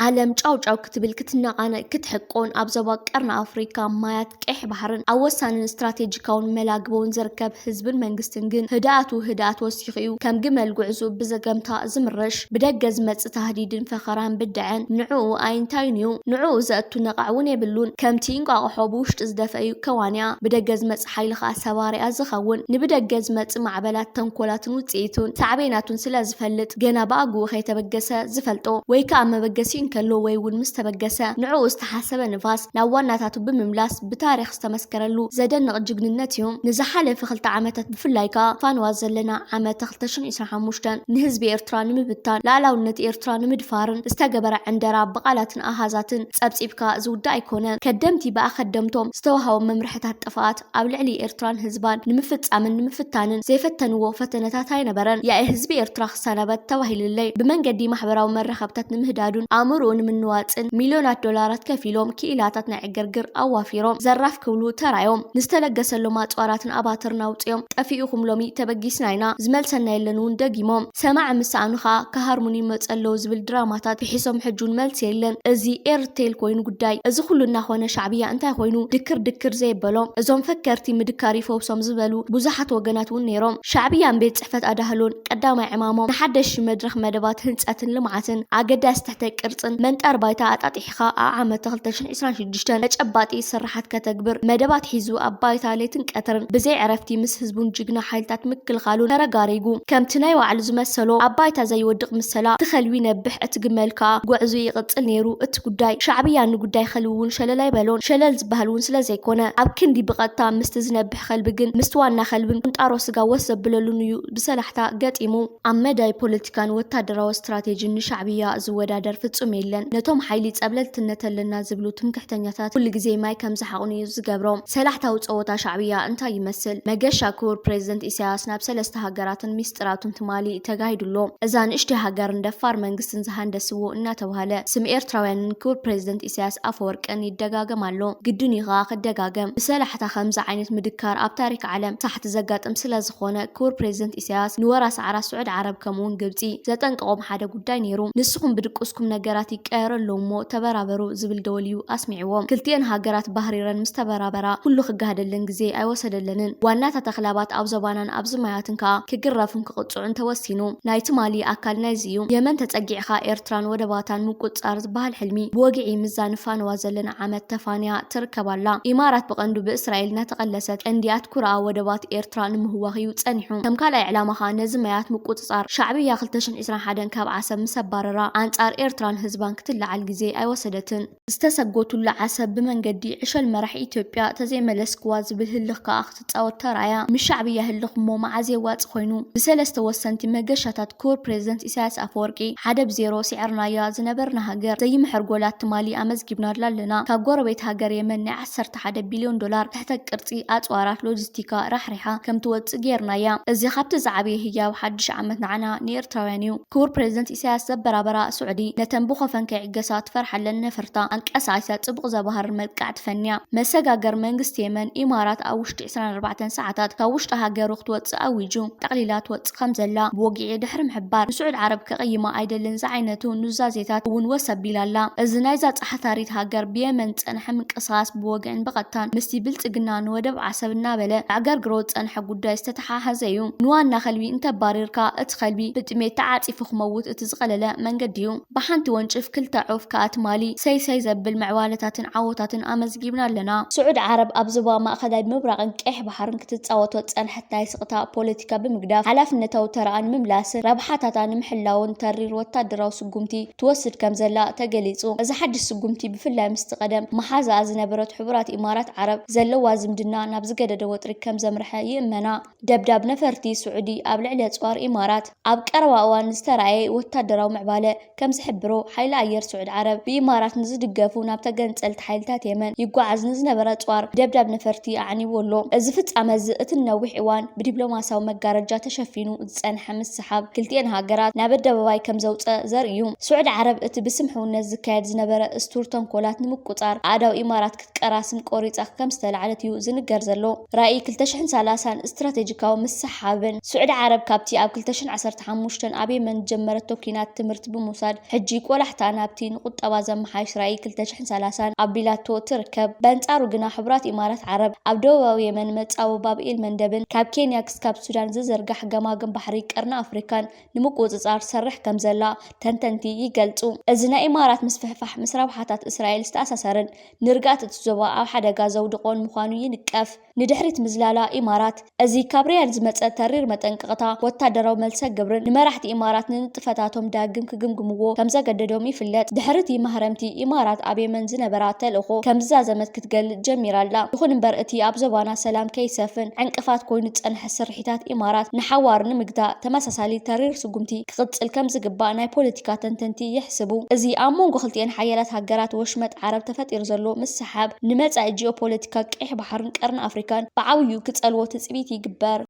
ዓለም ጫው ጫው ክትብል ክትነቓነቕ ክትሕቆን ኣብ ዞባ ቀርኒ ኣፍሪካ ማያት ቀይሕ ባሕርን ኣብ ወሳንን ስትራቴጂካውን መላግቦውን ዝርከብ ህዝብን መንግስትን ግን ህድኣቱ ህድኣት ወሲኹ እዩ። ከም ግመል ጉዕዙ ብዘገምታ ዝምረሽ፣ ብደገ ዝመጽእ ታህዲድን ፈኸራን ብድዐን ንዕኡ ኣይንታዩን እዩ። ንዕኡ ዘእቱ ነቓዕ እውን የብሉን። ከምቲ እንቋቑሖ ብውሽጢ ዝደፈ እዩ ከዋንያ፣ ብደገ ዝመጽእ ሓይሊ ከኣ ሰባሪኣ ዝኸውን። ንብደገ ዝመጽእ ማዕበላት ተንኮላትን ውጽኢቱን ሳዕቤናቱን ስለ ዝፈልጥ፣ ገና ብኣግኡ ከይተበገሰ ዝፈልጦ ወይ ከኣ መበገሲ እንከሎ ወይ እውን ምስ ተበገሰ ንዕኡ ዝተሓሰበ ንፋስ ናብ ዋናታቱ ብምምላስ ብታሪኽ ዝተመስከረሉ ዘደንቕ ጅግንነት እዩ። ንዝሓለፈ ክልተ ዓመታት ብፍላይ ከኣ ፋንዋ ዘለና ዓመተ ክልተ ሽሕን ዕስራን ሓሙሽተን ንህዝቢ ኤርትራ ንምብታን፣ ሉዓላውነት ኤርትራ ንምድፋርን ዝተገበረ ዕንደራ ብቓላትን ኣሃዛትን ጸብጺብካ ዝውዳእ ኣይኮነን። ከደምቲ ብኣኸደምቶም ዝተዋህቦም መምርሕታት ጥፍኣት ኣብ ልዕሊ ኤርትራን ህዝባን ንምፍጻምን ንምፍታንን ዘይፈተንዎ ፈተነታት ኣይነበረን። ያኢ ህዝቢ ኤርትራ ክሰናበት ተባሂሉለይ ብመንገዲ ማሕበራዊ መራኸብታት ንምህዳዱን ኣእምሮኡ ንምንዋጽን ሚልዮናት ዶላራት ከፊሎም ክኢላታት ናይ ዕግርግር ኣዋፊሮም ዘራፍ ክብሉ ተራዮም። ንዝተለገሰሎም ኣጽዋራትን ኣባትርን ኣውጺኦም፣ "ጠፊኡኹም ሎሚ ተበጊስና ኢና፣ ዝመልሰና የለን" እውን ደጊሞም። ሰማዒ ምስ ሰኣኑ ከኣ "ክሃርሙኒ ይመጹ ኣለዉ" ዝብል ድራማታት ፊሒሶም፣ ሕጂ እውን መልሲ የለን። እዚ ኤርቴል ኮይኑ ጉዳይ። እዚ ኩሉ እናኾነ ሻዕብያ እንታይ ኮይኑ ድክር ድክር ዘይበሎም? እዞም ፈከርቲ ምድካር ይፈውሶም ዝበሉ ብዙሓት ወገናት እውን ነይሮም። ሻዕብያን ቤት ጽሕፈት ኣዳህሎን ቀዳማይ ዕማሞም ንሓደሽ መድረኽ መደባት ህንጸትን ልምዓትን፣ ኣገዳሲ ትሕተ ቅርጽን መንጣር ባይታ ኣጣጢሕኻ ኣብ ዓመተ ክልተ ሽሕን ዕስራን ሽዱሽተን ተጨባጢ ስራሓት ከተግብር መደባት ሒዙ ኣብ ባይታ ለይትን ቀትርን ብዘይ ዕረፍቲ ምስ ህዝቡን ጅግና ሓይልታት ምክልኻሉን ተረጋሪጉ። ከምቲ ናይ ባዕሉ ዝመሰሎ ኣብ ባይታ ዘይወድቕ ምሰላ፣ እቲ ከልቢ ይነብሕ፣ እቲ ግመል ከኣ ጉዕዞ ይቕጽል ነይሩ። እቲ ጉዳይ ሻዕብያ ንጉዳይ ከልቢ እውን ሸለል ኣይበሎን። ሸለል ዝበሃል እውን ስለ ዘይኮነ፣ ኣብ ክንዲ ብቐጥታ ምስቲ ዝነብሕ ከልቢ ግን ምስቲ ዋና ከልብን ቁንጣሮ ስጋ ወስ ዘብለሉን እዩ ብሰላሕታ ገጢሙ። ኣብ መዳይ ፖለቲካን ወታደራዊ ስትራቴጂን ንሻዕብያ ዝወዳደር ፍጹም የለን። ነቶም ሓይሊ ጸብለልትነት ኣለና ዝብሉ ትምክሕተኛታት ኩሉ ግዜ ማይ ከም ዝሓቑኑ እዩ ዝገብሮም። ሰላሕታዊ ጸወታ ሻዕብያ እንታይ ይመስል? መገሻ ክቡር ፕሬዝደንት ኢሳያስ ናብ ሰለስተ ሃገራትን ሚስጥራቱን ትማሊ ተጋሂዱ ኣሎ። እዛ ንእሽተይ ሃገርን ደፋር መንግስትን ዝሃንደስዎ እናተባህለ ስም ኤርትራውያንን ክቡር ፕሬዝደንት ኢሳያስ ኣፈወርቅን ይደጋገም ኣሎ። ግድን እዩ ከኣ ክደጋገም። ብሰላሕታ ከምዚ ዓይነት ምድካር ኣብ ታሪክ ዓለም ሳሕቲ ዘጋጥም ስለ ዝኾነ ክቡር ፕሬዝደንት ኢሳያስ ንወራ ሰዓራ ስዑድ ዓረብ ከምኡውን ግብጺ ዘጠንቀቖም ሓደ ጉዳይ ነይሩ። ንስኹም ብድቁስኩም ነገራት ይቀየሩ ኣለዉ እሞ ተበራበሩ ዝብል ደወል እዩ ኣስሚዕዎም። ክልቲኤን ሃገራት ባህሪረን ምስ ተበራበራ ኩሉ ክጋህደለን ግዜ ኣይወሰደለንን። ዋናታት ኣኽላባት ኣብ ዞባናን ኣብዚ ማያትን ከኣ ክግረፉን ክቕጽዑን ተወሲኑ። ናይ ትማሊ ኣካል ናይዚ እዩ። የመን ተጸጊዕኻ ኤርትራን ወደባታን ምቁጽጻር ዝበሃል ሕልሚ ብወግዒ ምስዛ ንፋነዋ ዘለና ዓመት ተፋንያ ትርከብ ኣላ። ኢማራት ብቐንዱ ብእስራኤል እናተቐለሰት ቀንዲ ኣትኩሮኣ ወደባት ኤርትራ ንምህዋኽ እዩ ጸኒሑ። ከም ካልኣይ ዕላማ ከኣ ነዚ ማያት ምቁጽጻር። ሻዕብያ ክልተ ሽሕን ዕስራን ሓደን ካብ ዓሰብ ምስ ኣባረራ ኣንጻር ኤርትራን ህዝባን ክትለዓል ግዜ ኣይወሰደትን። ዝተሰጎቱሉ ዓሰብ ብመንገዲ ዕሸል መራሕ ኢትዮጵያ ተዘይመለስክዋ ዝብል ህልኽ ከኣ ክትጻወት ተራእያ። ምስ ሻዕብያ ህልኽ እሞ መዓዝ የዋጽእ ኮይኑ? ብሰለስተ ወሰንቲ መገሻታት ክቡር ፕሬዝደንት ኢሳያስ ኣፈወርቂ ሓደ ብዜሮ ስዒርናያ ዝነበርና ሃገር ዘይምሕር ጎላት ትማሊ ኣመዝጊብናላ ኣለና። ካብ ጎረቤት ሃገር የመን ናይ ዓሰርተ ሓደ ቢልዮን ዶላር ትሕተ ቅርጺ ኣጽዋራት ሎጂስቲካ ራሕሪሓ ከም ትወጽእ ጌርናያ። እዚ ካብቲ ዝዓበየ ህያብ ሓድሽ ዓመት ንዓና ንኤርትራውያን እዩ። ክቡር ፕሬዝደንት ኢሳያስ ዘበራበራ ስዑዲ ነተን ብኾፈን ከይዕገሳ ትፈርሓለን ነፈርታ ኣንቀሳቒሳ ጽቡቕ ዘባህር መልክዕ ትፈንያ። መሰጋገር መንግስቲ የመን ኢማራት ኣብ ውሽጢ ዕስራን ኣርባዕተን ሰዓታት ካብ ውሽጢ ሃገሩ ክትወጽእ ኣዊጁ። ጠቕሊላ ትወጽእ ከም ዘላ ብወግዒ ድሕሪ ምሕባር፣ ንስዑድ ዓረብ ከቐይማ ኣይደልን ዝዓይነቱ ኑዛዜታት እውን ወስ ኣቢላ ኣላ። እዚ ናይዛ ጸሓታሪት ሃገር ብየመን ዝጸንሐ ምንቅስቓስ ብወግዕን ብቐጥታን ምስቲ ብልጽግና ንወደብ ዓሰብ እናበለ ኣዕገርግሮ ዝጸንሐ ጉዳይ ዝተተሓሓዘ እዩ። ንዋና ከልቢ እንተባሪርካ፣ እቲ ከልቢ ብጥሜት ተዓጺፉ ክመውት እቲ ዝቐለለ መንገዲ እዩ። ብሓንቲ ወንጭፍ ክልተ ዑፍ ከኣ ትማሊ ሰይ ሰይ ዘብል ምዕባለታትን ዓወታትን ኣመዝጊብና ኣለና። ስዑድ ዓረብ ኣብ ዞባ ማእኸላይ ምብራቕን ቀይሕ ባሕርን ክትጻወቶ ዝጸንሐት ናይ ስቕታ ፖለቲካ ብምግዳፍ፣ ሓላፍነታዊ ተራኣ ንምምላስን ረብሓታታ ንምሕላውን ተሪር ወታደራዊ ስጉምቲ ትወስድ ከም ዘላ ተገሊጹ። እዚ ሓድሽ ስጉምቲ ብፍላይ ምስቲ ቀደም መሓዛኣ ዝነበረት ሕቡራት ኢማራት ዓረብ ዘለዋ ዝምድና ናብ ዝገደደ ወጥሪ ከም ዘምርሐ ይእመና። ደብዳብ ነፈርቲ ስዑዲ ኣብ ልዕሊ ኣጽዋር ኢማራት ኣብ ቀረባ እዋን ዝተራእየ ወታደራዊ ምዕባለ ከም ዝሕብሮ፣ ሓይሊ ኣየር ስዑድ ዓረብ ብኢማራት ንዝድገፉ ናብ ተገንጸልቲ ሓይልታት የመን ይጓዓዝ ንዝነበረ ኣጽዋር ደብዳብ ነፈርቲ ኣዕኒዎ ኣሎ። እዚ ፍጻመ እዚ እቲ ንነዊሕ እዋን ብዲፕሎማስያዊ መጋረጃ ተሸፊኑ ዝጸንሐ ምስሓብ ክልቲኤን ሃገራት ናብ ኣደባባይ ከም ዘውጸ ዘርኢ እዩ። ስዑድ ዓረብ እቲ ብስም ሕውነት ዝካየድ ዝነበረ ስቱር ተንኮላት ንምቁጻር ኣእዳው ኢማራት ክትቀራስም ቆሪጻ ከም ዝተላዕለት እዩ ዝንገር ዘሎ። ራእይ ክልተ ሽሕን ሰላሳን ስትራቴጂካዊ ምስሓብን ስዑዲ ዓረብ ካብቲ ኣብ ክልተ ሽሕን ዓሰርተ ሓሙሽተን ኣብ የመን ዝጀመረቶ ኲናት ትምህርቲ ብምውሳድ፣ ሕጂ ቆላሕ ናብቲ ንቁጠባ ዘመሓይሽ ራእይ ክልተ ሽሕን ሰላሳን ኣቢላቶ ትርከብ። በንጻሩ ግና፣ ሕቡራት ኢማራት ዓረብ ኣብ ደቡባዊ የመን መጻዊ ባብ ኤል መንደብን ካብ ኬንያ ክስካብ ሱዳን ዝዝርጋሕ ገማግም ባሕሪ ቀርኒ ኣፍሪካን ንምቁጽጻር ትሰርሕ ከም ዘላ ተንተንቲ ይገልጹ። እዚ ናይ ኢማራት ምስፍሕፋሕ ምስ ረብሓታት እስራኤል ዝተኣሳሰርን ንርግኣት እቲ ዞባ ኣብ ሓደጋ ዘውድቖን ምዃኑ ይንቀፍ። ንድሕሪት ምዝላላ ኢማራት፣ እዚ ካብ ሪያድ ዝመጸ ተሪር መጠንቀቕታ፣ ወታደራዊ መልሰ ግብርን ንመራሕቲ ኢማራት ንንጥፈታቶም ዳግም ክግምግምዎ ከም ዘገደዶም ይፍለጥ። ድሕሪ እቲ ማህረምቲ፣ ኢማራት ኣብ የመን ዝነበራ ተልእኾ ከም ዝዛዘመት ክትገልጽ ጀሚራ ኣላ። ይኹን እምበር፣ እቲ ኣብ ዞባና ሰላም ከይሰፍን ዕንቅፋት ኮይኑ ዝጸንሐ ስርሒታት ኢማራት ንሓዋሩ ንምግታእ ተመሳሳሊ ተሪር ስጉምቲ ክቕጽል ከም ዝግባእ ናይ ፖለቲካ ተንተንቲ ይሕስቡ። እዚ ኣብ መንጎ ክልቲኤን ሓያላት ሃገራት ወሽመጥ ዓረብ ተፈጢሩ ዘሎ ምስሕሓብ ንመጻኢ ጂኦፖለቲካ ቀይሕ ባሕርን ቀርኒ ኣፍሪካን ብዓብዩ ክጸልዎ ትጽቢት ይግበር።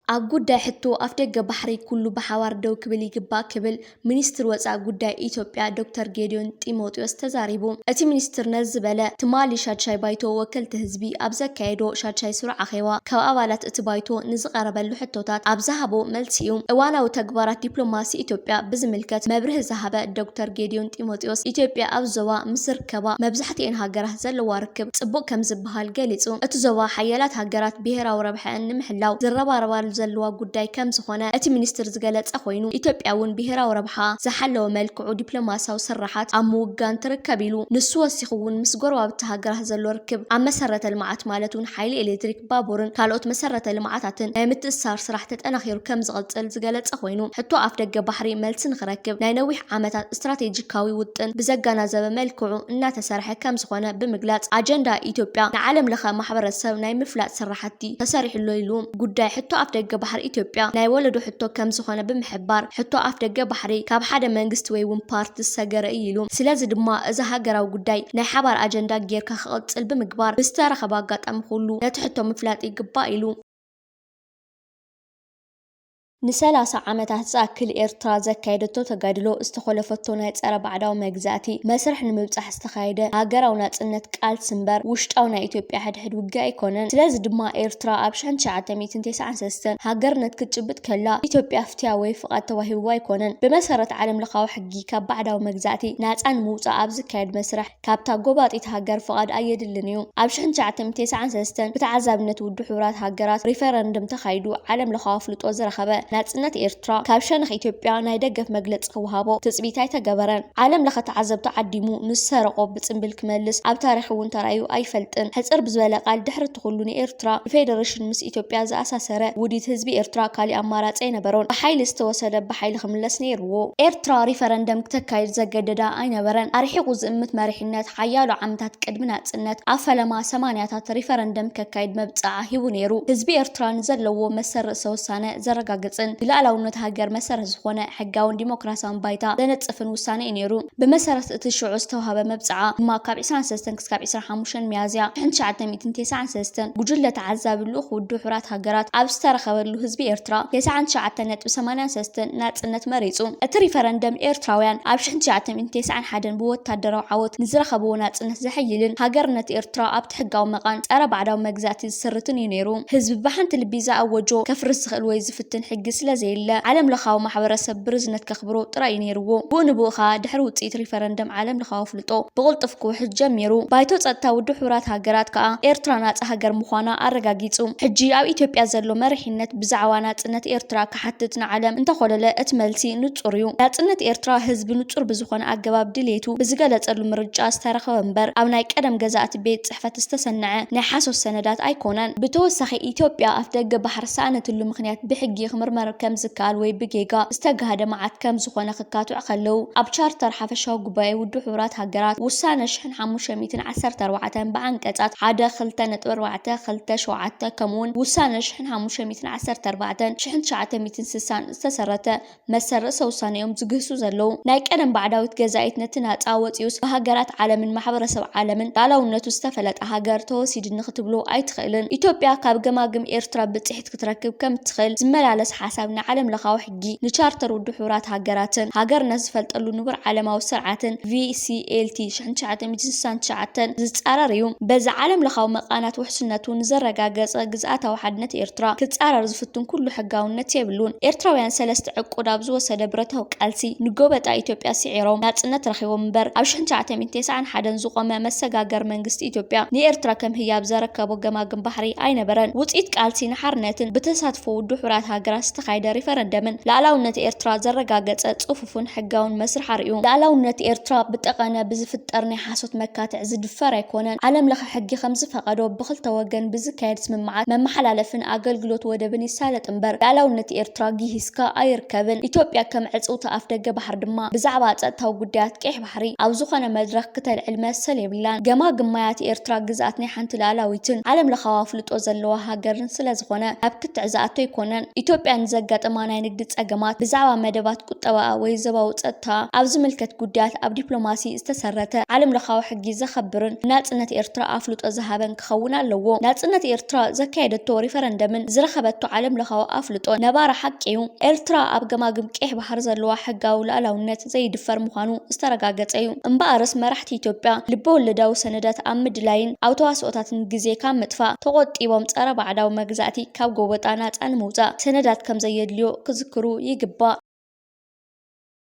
ኣብ ጉዳይ ሕቶ ኣፍደገ ባሕሪ ኩሉ ብሓባር ደው ክብል ይግባእ ክብል ሚኒስትር ወጻኢ ጉዳይ ኢትዮጵያ ዶክተር ጌዲዮን ጢሞቴዎስ ተዛሪቡ። እቲ ሚኒስትር ነዚ ዝበለ ትማሊ ሻድሻይ ባይቶ ወከልቲ ህዝቢ ኣብ ዘካየዶ ሻድሻይ ስሩዕ ኣኼባ ካብ ኣባላት እቲ ባይቶ ንዝቐረበሉ ሕቶታት ኣብ ዝሃቦ መልሲ እዩ። እዋናዊ ተግባራት ዲፕሎማሲ ኢትዮጵያ ብዝምልከት መብርሂ ዝሃበ ዶክተር ጌዲዮን ጢሞቴዎስ፣ ኢትዮጵያ ኣብ ዞባ ምስ ዝርከባ መብዛሕትኤን ሃገራት ዘለዋ ርክብ ጽቡቕ ከም ዝበሃል ገሊጹ። እቲ ዞባ ሓያላት ሃገራት ብሄራዊ ረብሐኣን ንምሕላው ዝረባረባሉ ዘለዋ ጉዳይ ከም ዝኾነ እቲ ሚኒስትር ዝገለጸ ኮይኑ፣ ኢትዮጵያ እውን ብሄራዊ ረብሓ ዝሓለወ መልክዑ ዲፕሎማሲያዊ ስርሓት ኣብ ምውጋን ትርከብ ኢሉ። ንሱ ወሲኹ እውን ምስ ጎረባብቲ ሃገራት ዘሎ ርክብ ኣብ መሰረተ ልምዓት ማለት እውን ሓይሊ ኤሌክትሪክ፣ ባቡርን ካልኦት መሰረተ ልምዓታትን ናይ ምትእስሳር ስራሕ ተጠናኺሩ ከም ዝቕጽል ዝገለጸ ኮይኑ፣ ሕቶ ኣፍደገ ባሕሪ መልሲ ንኽረክብ ናይ ነዊሕ ዓመታት ስትራቴጂካዊ ውጥን ብዘገናዘበ መልክዑ እናተሰርሐ ከም ዝኾነ ብምግላጽ፣ ኣጀንዳ ኢትዮጵያ ንዓለም ለኸ ማሕበረሰብ ናይ ምፍላጥ ስራሕቲ ተሰሪሕሎ ኢሉ። ጉዳይ ሕቶ ኣፍደገ ባሕሪ ኢትዮጵያ ናይ ወለዶ ሕቶ ከም ዝኾነ ብምሕባር፣ ሕቶ ኣፍደገ ባሕሪ ካብ ሓደ መንግስቲ ወይ እውን ፓርቲ ዝሰገረ እዩ ኢሉ። ስለዚ ድማ እዚ ሃገራዊ ጉዳይ ናይ ሓባር ኣጀንዳ ጌርካ ክቕጽል ብምግባር፣ ብዝተረኸበ ኣጋጣሚ ኩሉ ነቲ ሕቶ ምፍላጥ ይግባእ ኢሉ። ንሰላሳ ዓመታት ዝኣክል ኤርትራ ዘካየደቶ ተጋድሎ፣ ዝተኾለፈቶ ናይ ጸረ ባዕዳዊ መግዛእቲ መስርሕ ንምብጻሕ ዝተኻየደ ሃገራዊ ናጽነት ቃልሲ እምበር፣ ውሽጣዊ ናይ ኢትዮጵያ ሕድሕድ ውግእ ኣይኮነን። ስለዚ ድማ ኤርትራ ኣብ ሽሕን ትሽዓተ ሚእትን ተስዓን ሰለስተን ሃገርነት ክትጭብጥ ከላ፣ ኢትዮጵያ ፍትያ ወይ ፍቓድ ተዋሂብዋ ኣይኮነን። ብመሰረት ዓለም ለኻዊ ሕጊ፣ ካብ ባዕዳዊ መግዛእቲ ናጻ ንምውጻእ ኣብ ዝካየድ መስርሕ፣ ካብታ ጎባጢት ሃገር ፍቓድ ኣየድልን እዩ። ኣብ ሽሕን ትሽዓተ ሚእትን ተስዓን ሰለስተን ብተዓዛብነት ውድብ ሕቡራት ሃገራት ሪፈረንደም ተኻይዱ ዓለም ለኻዊ ኣፍልጦ ዝረኸበ ናጽነት ኤርትራ፣ ካብ ሸነኽ ኢትዮጵያ ናይ ደገፍ መግለጺ ክወሃቦ ትጽቢት ኣይተገበረን። ዓለም ለኸ ተዓዘብቲ ዓዲሙ፣ ንዝሰረቖ ብጽምብል ክመልስ ኣብ ታሪኽ እውን ተራእዩ ኣይፈልጥን። ሕጽር ብዝበለ ቃል፣ ድሕሪ እቲ ኩሉ ንኤርትራ ብፌደሬሽን ምስ ኢትዮጵያ ዝኣሳሰረ ውዲት ህዝቢ ኤርትራ ካሊእ ኣማራጺ ኣይነበሮን። ብሓይሊ ዝተወሰደ ብሓይሊ ክምለስ ነይርዎ። ኤርትራ ሪፈረንደም ክተካይድ ዘገደዳ ኣይነበረን። ኣርሒቑ ዝእምት መሪሕነት ሓያሎ ዓመታት ቅድሚ ናጽነት ኣብ ፈለማ ሰማንያታት ሪፈረንደም ከካይድ መብጽዓ ሂቡ ነይሩ። ህዝቢ ኤርትራ ንዘለዎ መሰል ርእሰ ውሳነ ዘረጋግጽን ንልኣላውነት ሃገር መሰረት ዝኾነ ሕጋውን ዲሞክራሲያውን ባይታ ዘነጽፍን ውሳነ እዩ ነይሩ። ብመሰረት እቲ ሽዑ ዝተዋህበ መብጽዓ ድማ ካብ ዕስራን ሰለስተን ክሳብ ዕስራን ሓሙሽተን ሚያዝያ ሽሕን ትሽዓተ ሚእትን ተስዓን ሰለስተን ጉጅለ ተዓዛቢ ልኡኽ ውድብ ሕቡራት ሃገራት ኣብ ዝተረኸበሉ ህዝቢ ኤርትራ ተስዓን ትሽዓተ ነጥቢ ሰማንያን ሰለስተን ናጽነት መሪጹ። እቲ ሪፈረንደም ኤርትራውያን ኣብ ሽሕን ትሽዓተ ሚእትን ተስዓን ሓደን ብወታደራዊ ዓወት ንዝረኸብዎ ናጽነት ዘሐይልን ሃገርነት ኤርትራ ኣብቲ ሕጋዊ መቓን ጸረ ባዕዳዊ መግዛእቲ ዝስርትን እዩ ነይሩ። ህዝቢ ብሓንቲ ልቢ ዝኣወጆ ከፍርስ ዝኽእል ወይ ዝፍትን ሕጊ ስለ ዘየለ ዓለም ለኻዊ ማሕበረሰብ ብርዝነት ከኽብሮ ጥራይ እዩ ነይርዎ። ብኡ ንብኡ ኸኣ ድሕሪ ውጽኢት ሪፈረንደም ዓለም ለኻዊ ኣፍልጦ ብቕልጡፍ ክውሕድ ጀሚሩ። ባይቶ ጸጥታ ውድብ ሕቡራት ሃገራት ከኣ ኤርትራ ናጻ ሃገር ምዃና ኣረጋጊጹ። ሕጂ ኣብ ኢትዮጵያ ዘሎ መሪሕነት ብዛዕባ ናጽነት ኤርትራ ክሓትት ንዓለም እንተኾለለ እቲ መልሲ ንጹር እዩ። ናጽነት ኤርትራ ህዝቢ ንጹር ብዝኾነ ኣገባብ ድሌቱ ብዝገለጸሉ ምርጫ ዝተረኸበ እምበር ኣብ ናይ ቀደም ገዛእቲ ቤት ጽሕፈት ዝተሰነዐ ናይ ሓሶት ሰነዳት ኣይኮነን። ብተወሳኺ ኢትዮጵያ ኣፍደገ ባሕሪ ዝሰኣነትሉ ምኽንያት ብሕጊ ክምርመር ከም ዝከኣል ወይ ብጌጋ ዝተጋህደ መዓት ከም ዝኾነ ክካትዑ ከለዉ፣ ኣብ ቻርተር ሓፈሻዊ ጉባኤ ውድብ ሕቡራት ሃገራት ውሳነ ሽሕን ሓሙሽተ ሚእትን ዓሰርተ ኣርባዕተን ብዓንቀጻት ሓደ፣ ክልተ ነጥቢ ኣርባዕተ፣ ክልተ፣ ሸውዓተ ከምኡውን ውሳነ ሽሕን ሓሙሽተ ሚእትን ዓሰርተ ኣርባዕተን ሽሕን ትሽዓተ ሚእትን ስሳን ዝተሰረተ መሰል ርእሰ ውሳነ እዮም ዝግህሱ ዘለዉ። ናይ ቀደም ባዕዳዊት ገዛኢት ነቲ ናጻ ወጺኡስ ብሃገራት ዓለምን ማሕበረሰብ ዓለምን ልኣላውነቱ ዝተፈለጠ ሃገር ተወሲድኒ ክትብሎ ኣይትኽእልን። ኢትዮጵያ ካብ ገማግም ኤርትራ ብጽሒት ክትረክብ ከም እትኽእል ዝመላለስ ሓ- ሓሳብ ንዓለም ለኻዊ ሕጊ፣ ንቻርተር ውድብ ሕቡራት ሃገራትን ሃገርነት ዝፈልጠሉ ንቡር ዓለማዊ ስርዓትን V C L T ሽሕን ትሽዓተ ሚእትን ስሳን ትሽዓተን ዝጻረር እዩ። በዚ ዓለም ለኻዊ መቓናት ውሕስነቱ ንዘረጋገጸ ግዝኣታዊ ሓድነት ኤርትራ ክጻረር ዝፍትን ኩሉ ሕጋውነት የብሉን። ኤርትራውያን ሰለስተ ዕቁድ ኣብ ዝወሰደ ብረታዊ ቃልሲ ንጎበጣ ኢትዮጵያ ስዒሮም ናጽነት ረኺቦም እምበር፣ ኣብ ሽሕን ትሽዓተ ሚእትን ተስዓን ሓደን ዝቖመ መሰጋገር መንግስቲ ኢትዮጵያ ንኤርትራ ከም ህያብ ዘረከቦ ገማግም ባሕሪ ኣይነበረን። ውጽኢት ቃልሲ ንሓርነትን ብተሳትፎ ውድብ ሕቡራት ሃገራት ዝተኻየደ ሪፈረንደምን ልኣላውነት ኤርትራ ዘረጋገጸ ጽፉፍን ሕጋውን መስርሕ ኣርእዩ። ልኣላውነት ኤርትራ ብጠቐነ ብዝፍጠር ናይ ሓሶት መካትዕ ዝድፈር ኣይኮነን። ዓለም ለኸ ሕጊ ከም ዝፈቐዶ ብኽልተ ወገን ብዝካየድ ስምምዓት መመሓላለፍን ኣገልግሎት ወደብን ይሳለጥ እምበር፣ ልኣላውነት ኤርትራ ጊሂስካ ኣይርከብን። ኢትዮጵያ ከም ዕጽውቲ ኣፍ ደገ ባሕሪ ድማ ብዛዕባ ጸጥታዊ ጉዳያት ቀይሕ ባሕሪ ኣብ ዝኾነ መድረኽ ክተልዕል መሰል የብላን። ገማግም ማያት ኤርትራ ግዝኣት ናይ ሓንቲ ልኣላዊትን ዓለም ለኻዊ ኣፍልጦ ዘለዋ ሃገርን ስለ ዝኾነ ኣብ ክትዕ ዝኣቶ ኣይኮነን። ኢትዮጵያ ንዘጋጠማ ናይ ንግዲ ጸገማት፣ ብዛዕባ መደባት ቁጠባኣ ወይ ዞባዊ ጸጥታ ኣብ ዝምልከት ጉዳያት ኣብ ዲፕሎማሲ ዝተሰረተ ዓለም ለኻዊ ሕጊ ዘኸብርን ናጽነት ኤርትራ ኣፍልጦ ዝሃበን ክኸውን ኣለዎ። ናጽነት ኤርትራ ዘካየደቶ ሪፈረንደምን ዝረኸበቶ ዓለም ለኻዊ ኣፍልጦ ነባሪ ሓቂ እዩ። ኤርትራ ኣብ ገማግም ቀይሕ ባሕሪ ዘለዋ ሕጋዊ ልኣላውነት ዘይድፈር ምዃኑ ዝተረጋገጸ እዩ። እምበኣርስ መራሕቲ ኢትዮጵያ ልበወለዳዊ ሰነዳት ኣብ ምድላይን ኣብ ተዋስኦታትን ግዜ ካብ ምጥፋእ ተቖጢቦም ጸረ ባዕዳዊ መግዛእቲ ካብ ጎበጣ ናጻ ንምውጻእ ሰነዳት ከም ዘየድልዮ ክዝክሩ ይግባእ።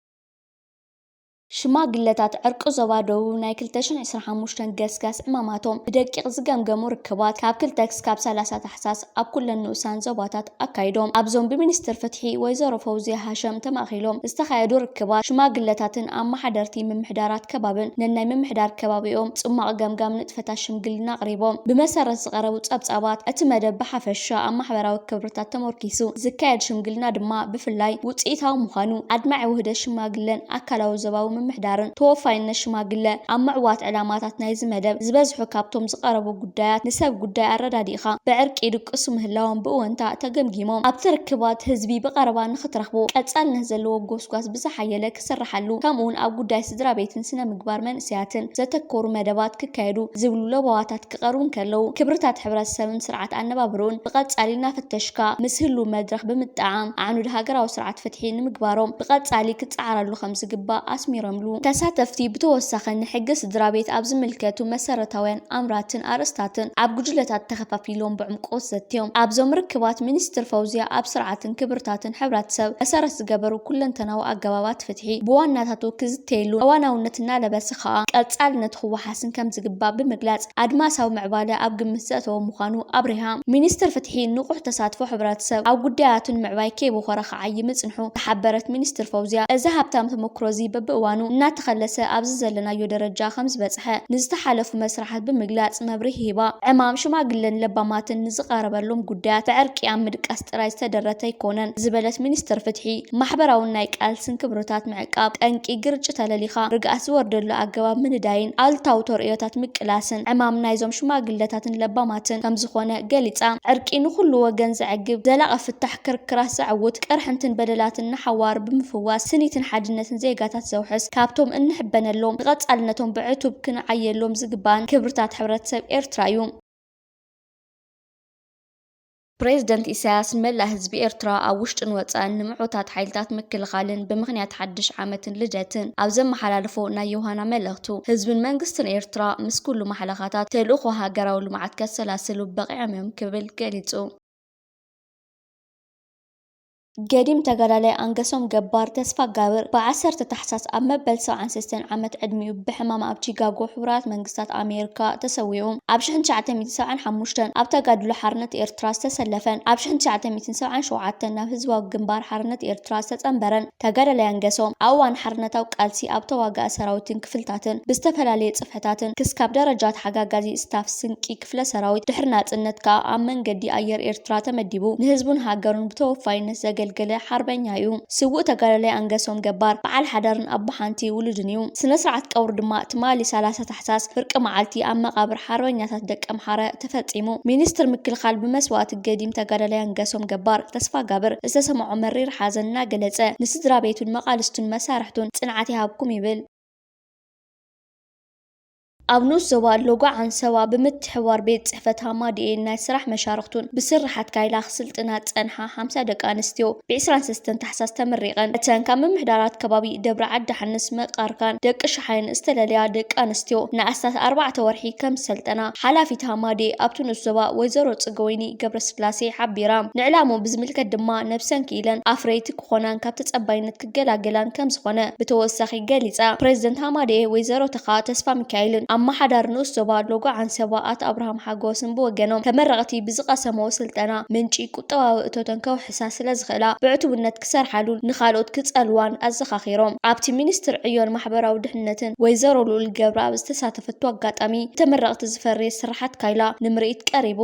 ሽማግለታት ዕርቂ ዞባ ደቡብ ናይ ክልተ ሽሕን ዕስራን ሓሙሽተን ገስጋስ ዕማማቶም ብደቂቕ ዝገምገሙ ርክባት ካብ ክልተ ክሳብ ሰላሳ ታሕሳስ ኣብ ኩለን ንኡሳን ዞባታት ኣካይዶም። ኣብዞም ብሚኒስትር ፍትሒ ወይዘሮ ፈውዝያ ሃሸም ተማእኪሎም ዝተኻየዱ ርክባት ሽማግለታትን ኣመሓደርቲ ምምሕዳራት ከባብን ነናይ ምምሕዳር ከባቢኦም ጽማቕ ገምጋም ንጥፈታት ሽምግልና ኣቕሪቦም። ብመሰረት ዝቐረቡ ጸብጻባት እቲ መደብ ብሓፈሻ ኣብ ማሕበራዊ ክብርታት ተመርኪሱ ዝካየድ ሽምግልና ድማ ብፍላይ ውጽኢታዊ ምዃኑ ኣድማዒ ውህደት ሽማግለን ኣካላዊ ዞባዊ ምምሕዳርን ተወፋይነት ሽማግለ ኣብ ምዕዋት ዕላማታት ናይዚ መደብ ዝበዝሑ ካብቶም ዝቐረቡ ጉዳያት ንሰብ ጉዳይ ኣረዳዲእኻ ብዕርቂ ይድቅሱ ምህላዎም ብእወንታ ተገምጊሞም። ኣብቲ ርክባት ህዝቢ ብቐረባ ንኽትረኽቦ ቀጻልነት ዘለዎ ጎስጓስ ብዝሓየለ ክስርሓሉ ከምኡውን ኣብ ጉዳይ ስድራ ቤትን ስነ ምግባር መንእሰያትን ዘተኮሩ መደባት ክካየዱ ዝብሉ ለበዋታት ክቐርቡ እንከለዉ ክብርታት ሕብረተሰብን ስርዓት ኣነባብርኡን ብቐጻሊ እናፈተሽካ ምስ ህሉ መድረኽ ብምጥዓም ኣዕኑድ ሃገራዊ ስርዓት ፍትሒ ንምግባሮም ብቐጻሊ ክጸዓረሉ ከም ዝግባእ ኣስሚሮምሉ። ተሳተፍቲ ብተወሳኺ ንሕጊ ስድራ ቤት ኣብ ዝምልከቱ መሰረታውያን ኣምራትን ኣርእስታትን ኣብ ጉጅለታት ተኸፋፊሎም ብዕምቆት ዘትዮም። ኣብዞም ርክባት ሚኒስትር ፈውዝያ ኣብ ስርዓትን ክብርታትን ሕብረተሰብ መሰረት ዝገበሩ ኩለንተናዊ ኣገባባት ፍትሒ ብዋናታቱ ክዝተየሉ እዋናውነት እናለበሰ ከኣ ቀጻልነት ክወሓስን ከም ዝግባእ ብምግላጽ ኣድማሳዊ ምዕባለ ኣብ ግምት ዘእተወ ምዃኑ ኣብሪሃ። ሚኒስትር ፍትሒ ንቑሕ ተሳትፎ ሕብረተሰብ ኣብ ጉዳያቱን ምዕባይ ከይበኾረ ክዓዪ ምጽንሑ ዝሓበረት ሚኒስትር ፈውዝያ፣ እዚ ሃብታም ተመክሮ እዚ በብእዋኑ እናተኸለሰ ኣብዚ ዘለናዮ ደረጃ ከም ዝበጽሐ ንዝተሓለፉ መስርሓት ብምግላጽ መብርሂ ሂባ። ዕማም ሽማግለን ለባማትን ንዝቐረበሎም ጉዳያት ብዕርቂ ኣብ ምድቃስ ጥራይ ዝተደረተ ኣይኮነን ዝበለት ሚኒስትር ፍትሒ፣ ማሕበራውን ናይ ቃልስን ክብርታት ምዕቃብ፣ ጠንቂ ግርጭት ኣለሊኻ ርግኣት ዝወርደሉ ኣገባብ ምንዳይን ኣሉታዊ ተርእዮታት ምቅላስን ዕማም ናይዞም ሽማግለታትን ለባማትን ከም ዝኾነ ገሊጻ። ዕርቂ ንኹሉ ወገን ዘዕግብ ዘላቒ ፍታሕ ክርክራት ዘዕውት፣ ቅርሕንትን በደላትን ንሓዋሩ ብምፍዋስ ስኒትን ሓድነትን ዜጋታት ዘውሕስ፣ ካብቶም እንሕበነሎም ንቐጻልነቶም ብዕቱብ ክንዓየሎም ዝግባእን ክብርታት ሕብረተሰብ ኤርትራ እዩ። ፕሬዝደንት ኢሳያስ መላእ ህዝቢ ኤርትራ ኣብ ውሽጥን ወጻእን ንምዑታት ሓይልታት ምክልኻልን ብምኽንያት ሓድሽ ዓመትን ልደትን ኣብ ዘመሓላለፎ ናይ ዮሃና መልእኽቱ፣ ህዝብን መንግስትን ኤርትራ ምስ ኩሉ ማሕለኻታት ተልእኾ ሃገራዊ ልምዓት ከሰላስሉ በቒዖም እዮም ክብል ገሊጹ። ገዲም ተጋዳላይ ኣንገሶም ገባር ተስፋጋብር ብዓሰርተ ታሕሳስ ኣብ መበል ሰብዓን ሰለስተን ዓመት ዕድሚኡ ብሕማም ኣብ ቺካጎ ሕቡራት መንግስታት ኣሜሪካ ተሰዊኡ። ኣብ ሽሕን ትሽዓተ ሚእትን ሰብዓን ሓሙሽተን ኣብ ተጋድሎ ሓርነት ኤርትራ ዝተሰለፈን ኣብ ሽሕን ትሽዓተ ሚእትን ሰብዓን ሸውዓተን ናብ ህዝባዊ ግንባር ሓርነት ኤርትራ ዝተጸንበረን ተጋዳላይ ኣንገሶም ኣብ እዋን ሓርነታዊ ቃልሲ ኣብ ተዋጋኢ ሰራዊትን ክፍልታትን ብዝተፈላለየ ጽፍሕታትን ክስካብ ደረጃ ተሓጋጋዚ ስታፍ ስንቂ ክፍለ ሰራዊት ድሕሪ ናጽነት ከኣ ኣብ መንገዲ ኣየር ኤርትራ ተመዲቡ ንህዝቡን ሃገሩን ብተወፋይነት ዘገልገለ ሓርበኛ እዩ። ስዉእ ተጋዳላይ ኣንገሶም ገባር በዓል ሓዳርን ኣቦ ሓንቲ ውሉድን እዩ። ስነ ስርዓት ቀብሩ ድማ ትማሊ ሰላሳ ታሕሳስ ፍርቂ መዓልቲ ኣብ መቓብር ሓርበኛታት ደቀ ኣምሓረ ተፈጺሙ። ሚኒስትር ምክልኻል ብመስዋእቲ ገዲም ተጋዳላይ ኣንገሶም ገባር ተስፋጋብር ዝተሰምዖ መሪር ሓዘን እናገለጸ ንስድራ ቤቱን መቓልስቱን መሳርሕቱን ጽንዓት ይሃብኩም ይብል። ኣብ ንኡስ ዞባ ሎጎ ዓንሰባ ብምትሕብባር ቤት ጽሕፈት ሃማደኤን ናይ ስራሕ መሻርኽቱን ብስርሓት ካይላ ክስልጥና ዝጸንሓ ሓምሳ ደቂ ኣንስትዮ ብ ዕስራን ሰለስተን ታሕሳስ ተመሪቐን። እተን ካብ ምምሕዳራት ከባቢ ደብረ ዓዲ ሓንስ፣ መቃርካን ደቂ ሸሓይን ዝተለለያ ደቂ ኣንስትዮ ንኣስታት ኣርባዕተ ወርሒ ከም ዝሰልጠና ሓላፊት ሃማደኤ ኣብቲ ንኡስ ዞባ ወይዘሮ ጽገወይኒ ገብረስላሴ ሓቢራ። ንዕላምኡ ብዝምልከት ድማ ነብሰን ክኢለን ኣፍረይቲ ክኾናን ካብ ተጸባይነት ክገላገላን ከም ዝኾነ ብተወሳኺ ገሊጻ። ፕሬዝደንት ሃማደኤ ወይዘሮ ተኻ ተስፋ ሚካኤልን ኣመሓዳሪ ንኡስ ዞባ ሎጎ ዓንሰባ ኣቶ ኣብርሃም ሓጎስን ብወገኖም፣ ተመረቕቲ ብዝቐሰመዎ ስልጠና ምንጪ ቁጠባዊ እቶተን ከውሕሳ ስለ ዝኽእላ ብዕቱብነት ክሰርሓሉን ንኻልኦት ክጸልዋን ኣዘኻኺሮም። ኣብቲ ሚኒስትር ዕዮን ማሕበራዊ ድሕነትን ወይዘሮ ልኡል ገብረኣብ ዝተሳተፈቶ ኣጋጣሚ፣ ተመረቕቲ ዝፈርየ ስራሓት ካይላ ንምርኢት ቀሪቡ።